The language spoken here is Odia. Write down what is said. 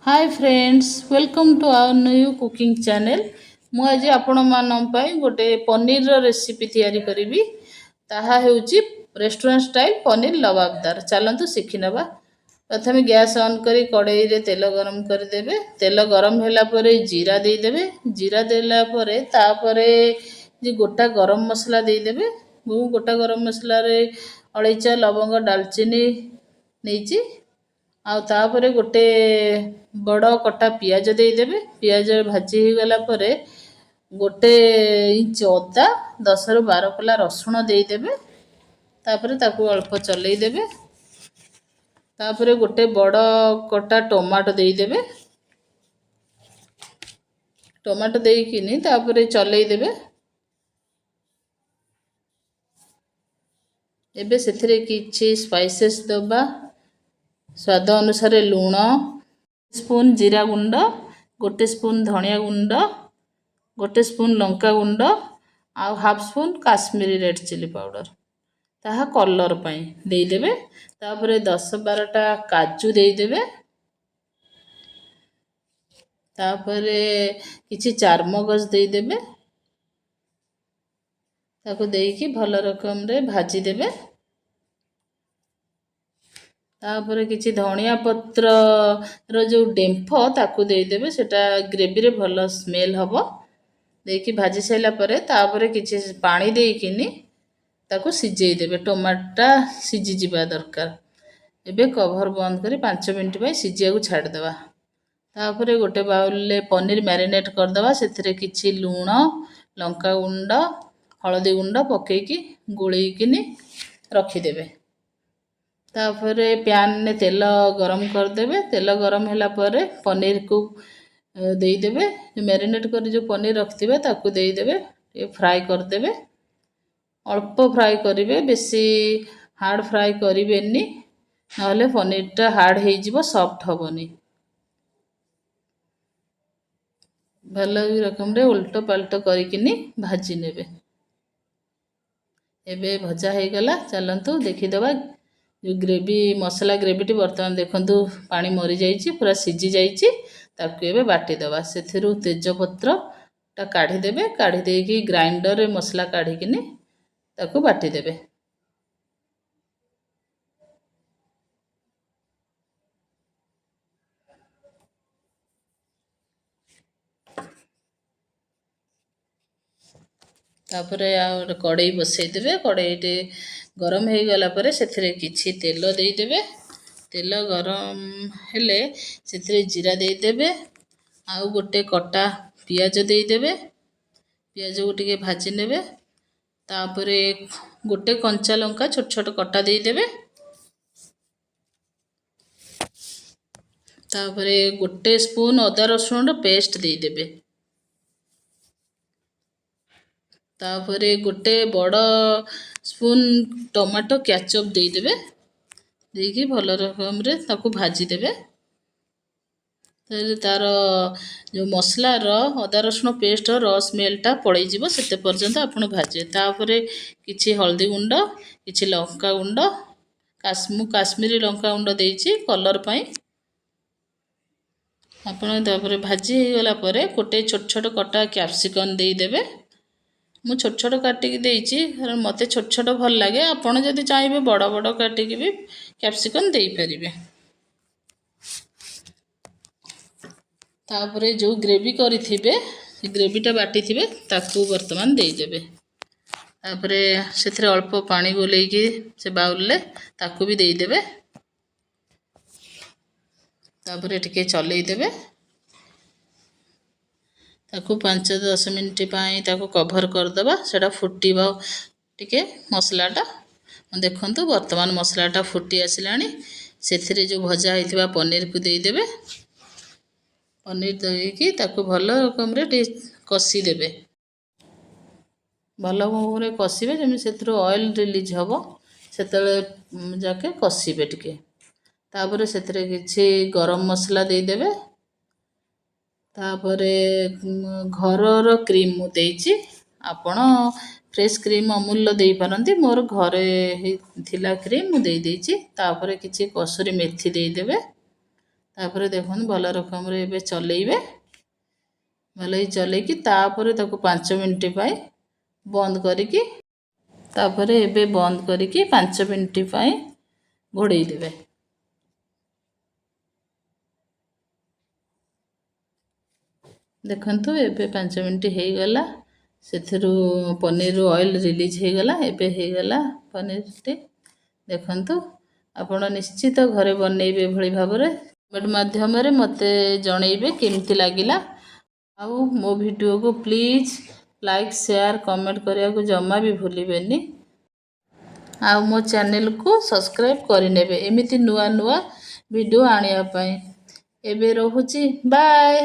Hi friends, welcome to our new cooking channel. ମୁଁ ଆଜି ଆପଣମାନଙ୍କ ପାଇଁ ଗୋଟେ ପନିରର ରେସିପି ତିଆରି କରିବି। ତାହା ହେଉଛି ରେଷ୍ଟୁରାଣ୍ଟ ଷ୍ଟାଇଲ୍ ପନିର ଲବାବଦାର। ଚାଲନ୍ତୁ ଶିଖିନେବା। ପ୍ରଥମେ ଗ୍ୟାସ୍ ଅନ୍ କରି କଡ଼େଇରେ ତେଲ ଗରମ କରିଦେବେ। ତେଲ ଗରମ ହେଲା ପରେ ଜିରା ଦେଇଦେବେ। ଜିରା ଦେଲା ପରେ ତାପରେ ଯେ ଗୋଟା ଗରମ ମସଲା ଦେଇଦେବେ। ମୁଁ ଗୋଟା ଗରମ ମସଲାରେ ଅଳେଇଚ, ଲବଙ୍ଗ, ଡାଲଚିନି ନେଇଛି। ଆଉ ତାପରେ ଗୋଟେ ବଡ଼ କଟା ପିଆଜ ଦେଇଦେବେ। ପିଆଜ ଭାଜି ହେଇଗଲା ପରେ 1 ଇଞ୍ଚ ଅଦା, 10ରୁ 12 କୋଲା ରସୁଣ ଦେଇଦେବେ। ତାପରେ ତାକୁ ଅଳ୍ପ ଚଲେଇ ଦେବେ। ତାପରେ ଗୋଟେ ବଡ଼ କଟା ଟମାଟୋ ଦେଇଦେବେ। ଟମାଟୋ ଦେଇକିନି ତାପରେ ଚଲେଇ ଦେବେ। ଏବେ ସେଥିରେ କିଛି ସ୍ପାଇସେସ୍ ଦେବା। ସ୍ୱାଦ ଅନୁସାରେ ଲୁଣ, ସ୍ପୁନ୍ ଜିରା ଗୁଣ୍ଡ, 1 ସ୍ପୁନ୍ ଧନିଆ ଗୁଣ୍ଡ, 1 ସ୍ପୁନ୍ ଲଙ୍କା ଗୁଣ୍ଡ ଆଉ half spoon Kashmiri red chilli powder, ତାହା କଲର୍ ପାଇଁ ଦେଇଦେବେ। ତାପରେ 10-12ଟା କାଜୁ ଦେଇଦେବେ। ତାପରେ କିଛି ଚାରମଗଜ ଦେଇଦେବେ। ତାକୁ ଦେଇକି ଭଲ ରକମରେ ଭାଜିଦେବେ। ତାପରେ କିଛି ଧଣିଆ ପତ୍ରର ଯେଉଁ ଡେମ୍ଫ, ତାକୁ ଦେଇଦେବେ। ସେଇଟା ଗ୍ରେଭିରେ ଭଲ ସ୍ମେଲ୍ ହେବ। ଦେଇକି ଭାଜି ସାରିଲା ପରେ ତାପରେ କିଛି ପାଣି ଦେଇକିନି ତାକୁ ସିଝେଇ ଦେବେ। ଟମାଟୋଟା ସିଝିଯିବା ଦରକାର। ଏବେ କଭର ବନ୍ଦ କରି 5 ମିନିଟ୍ ପାଇଁ ସିଝିବାକୁ ଛାଡ଼ିଦେବା। ତାପରେ ଗୋଟେ ବାଉଲରେ ପନିର ମ୍ୟାରିନେଟ୍ କରିଦେବା। ସେଥିରେ କିଛି ଲୁଣ, ଲଙ୍କା ଗୁଣ୍ଡ, ହଳଦୀ ଗୁଣ୍ଡ ପକାଇକି ଗୋଳେଇକିନି ରଖିଦେବେ। ତାପରେ ପ୍ୟାନରେ ତେଲ ଗରମ କରିଦେବେ। ତେଲ ଗରମ ହେଲା ପରେ ପନିରକୁ ଦେଇଦେବେ। ମ୍ୟାରିନେଟ୍ କରି ଯେଉଁ ପନିର ରଖିଥିବେ, ତାକୁ ଦେଇଦେବେ। ଟିକେ ଫ୍ରାଏ କରିଦେବେ। ଅଳ୍ପ ଫ୍ରାଏ କରିବେ, ବେଶୀ ହାର୍ଡ଼ ଫ୍ରାଏ କରିବେନି, ନହେଲେ ପନିରଟା ହାର୍ଡ଼ ହେଇଯିବ, ସଫ୍ଟ ହେବନି। ଭଲ ରକମରେ ଓଲଟ ପାଲଟ କରିକିନି ଭାଜି ନେବେ। ଏବେ ଭଜା ହେଇଗଲା। ଚାଲନ୍ତୁ ଦେଖିଦେବା ଯେଉଁ ଗ୍ରେଭି, ମସଲା ଗ୍ରେଭିଟି। ବର୍ତ୍ତମାନ ଦେଖନ୍ତୁ, ପାଣି ମରିଯାଇଛି, ପୁରା ସିଝି ଯାଇଛି। ତାକୁ ଏବେ ବାଟିଦେବା। ସେଥିରୁ ତେଜପତ୍ରଟା କାଢ଼ିଦେବେ। କାଢ଼ି ଦେଇକି ଗ୍ରାଇଣ୍ଡରରେ ମସଲା କାଢ଼ିକିନି ତାକୁ ବାଟିଦେବେ। ତାପରେ ଆଉ ଗୋଟେ କଡ଼େଇ ବସେଇଦେବେ। କଡ଼େଇଟି ଗରମ ହେଇଗଲା ପରେ ସେଥିରେ କିଛି ତେଲ ଦେଇଦେବେ। ତେଲ ଗରମ ହେଲେ ସେଥିରେ ଜିରା ଦେଇଦେବେ ଆଉ ଗୋଟେ କଟା ପିଆଜ ଦେଇଦେବେ। ପିଆଜକୁ ଟିକେ ଭାଜି ନେବେ। ତାପରେ ଗୋଟେ କଞ୍ଚା ଲଙ୍କା ଛୋଟ ଛୋଟ କଟା ଦେଇଦେବେ। ତାପରେ 1 ସ୍ପୁନ୍ ଅଦା ରସୁଣର ପେଷ୍ଟ ଦେଇଦେବେ। ତାପରେ ଗୋଟେ ବଡ଼ ସ୍ପୁନ୍ ଟମାଟୋ କ୍ୟାଚଅପ୍ ଦେଇଦେବେ। ଦେଇକି ଭଲ ରକମରେ ତାକୁ ଭାଜିଦେବେ। ତାହେଲେ ତା'ର ଯେଉଁ ମସଲାର ଅଦା ରସୁଣ ପେଷ୍ଟର ର ସ୍ମେଲଟା ପଳେଇଯିବ, ସେତେ ପର୍ଯ୍ୟନ୍ତ ଆପଣ ଭାଜିବେ। ତାପରେ କିଛି ହଳଦୀ ଗୁଣ୍ଡ, କିଛି ଲଙ୍କା ଗୁଣ୍ଡ, ମୁଁ କାଶ୍ମୀରୀ ଲଙ୍କା ଗୁଣ୍ଡ ଦେଇଛି କଲର୍ ପାଇଁ। ଆପଣ ତାପରେ ଭାଜି ହେଇଗଲା ପରେ ଗୋଟେ ଛୋଟ ଛୋଟ କଟା କ୍ୟାପ୍ସିକମ୍ ଦେଇଦେବେ। ମୁଁ ଛୋଟ ଛୋଟ କାଟିକି ଦେଇଛି, କାରଣ ମୋତେ ଛୋଟ ଛୋଟ ଭଲ ଲାଗେ। ଆପଣ ଯଦି ଚାହିଁବେ, ବଡ଼ ବଡ଼ କାଟିକି ବି କ୍ୟାପ୍ସିକମ୍ ଦେଇପାରିବେ। ତାପରେ ଯେଉଁ ଗ୍ରେଭି କରିଥିବେ, ସେ ଗ୍ରେଭିଟା ବାଟିଥିବେ, ତାକୁ ବର୍ତ୍ତମାନ ଦେଇଦେବେ। ତାପରେ ସେଥିରେ ଅଳ୍ପ ପାଣି ଗୋଲେଇକି ସେ ବାଉଲରେ ତାକୁ ବି ଦେଇଦେବେ। ତାପରେ ଟିକେ ଚଲେଇ ଦେବେ। ତାକୁ 5-10 ମିନିଟ୍ ପାଇଁ ତାକୁ କଭର୍ କରିଦେବା। ସେଇଟା ଫୁଟିବ ଟିକେ ମସଲାଟା। ଦେଖନ୍ତୁ, ବର୍ତ୍ତମାନ ମସଲାଟା ଫୁଟି ଆସିଲାଣି। ସେଥିରେ ଯେଉଁ ଭଜା ହେଇଥିବା ପନିରକୁ ଦେଇଦେବେ। ପନିର ଦେଇକି ତାକୁ ଭଲ ରକମରେ ଟିକେ କଷିଦେବେ। ଭଲ ଭାବରେ କଷିବେ, ଯେମିତି ସେଥିରୁ ଅଏଲ୍ ରିଲିଜ୍ ହେବ, ସେତେବେଳେ ଯାକେ କଷିବେ ଟିକେ। ତାପରେ ସେଥିରେ କିଛି ଗରମ ମସଲା ଦେଇଦେବେ। ତାପରେ ଘରର କ୍ରିମ୍ ମୁଁ ଦେଇଛି। ଆପଣ ଫ୍ରେଶ୍ କ୍ରିମ୍ ଅମୁଲର ଦେଇପାରନ୍ତି। ମୋର ଘରେ ଥିଲା କ୍ରିମ୍, ମୁଁ ଦେଇଦେଇଛି। ତାପରେ କିଛି କସୁରୀ ମେଥି ଦେଇଦେବେ। ତାପରେ ଦେଖନ୍ତୁ, ଭଲ ରକମରେ ଏବେ ଚଲେଇବେ। ଭଲକି ଚଲେଇକି ତାପରେ ତାକୁ 5 ମିନିଟ୍ ପାଇଁ ବନ୍ଦ କରିକି, ତାପରେ ଏବେ ବନ୍ଦ କରିକି 5 ମିନିଟ୍ ପାଇଁ ଘୋଡ଼େଇ ଦେବେ। ଦେଖନ୍ତୁ, ଏବେ 5 ମିନିଟ୍ ହେଇଗଲା, ସେଥିରୁ ପନିରରୁ ଅଏଲ୍ ରିଲିଜ୍ ହେଇଗଲା। ଏବେ ହେଇଗଲା ପନିରଟି। ଦେଖନ୍ତୁ, ଆପଣ ନିଶ୍ଚିତ ଘରେ ବନେଇବେ ଏଭଳି ଭାବରେ। କମେଣ୍ଟ ମାଧ୍ୟମରେ ମୋତେ ଜଣେଇବେ କେମିତି ଲାଗିଲା। ଆଉ ମୋ ଭିଡ଼ିଓକୁ ପ୍ଲିଜ୍ ଲାଇକ୍, ସେୟାର, କମେଣ୍ଟ କରିବାକୁ ଜମା ବି ଭୁଲିବେନି। ଆଉ ମୋ ଚ୍ୟାନେଲକୁ ସବସ୍କ୍ରାଇବ୍ କରିନେବେ ଏମିତି ନୂଆ ନୂଆ ଭିଡ଼ିଓ ଆଣିବା ପାଇଁ। ଏବେ ରହୁଛି, ବାଏ।